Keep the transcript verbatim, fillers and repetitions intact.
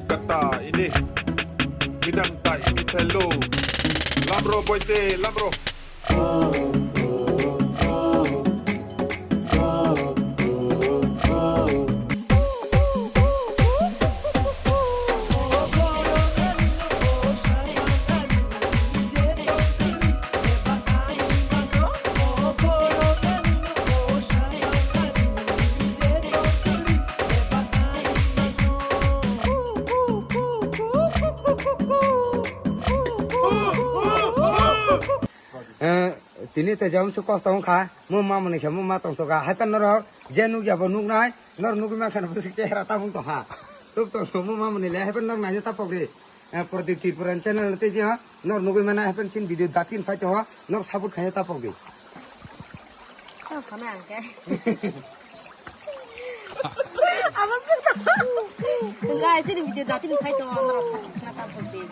Kata ini, bidang ta ini telo. Lamro boite, lamro. Eh, tini te jam su kosto wngkha, mo ma mwnwi khe mo ma tongthoka, hai phano norok je nukya bo nuknai, norok nugwi mankha no bwswk chehra tabung tongkha. Tuk tong tong mo ma mwnwi le, hai phano norok naina tapok di. Eh, Pradip Tripura channel tei je norok nugwi mana hai phano chini video datin phai tongo, norok support khaina tapok di. Tong khana ang khe. Abo se. Guys, chini video datin phai tongo, norok support khaina tapok di.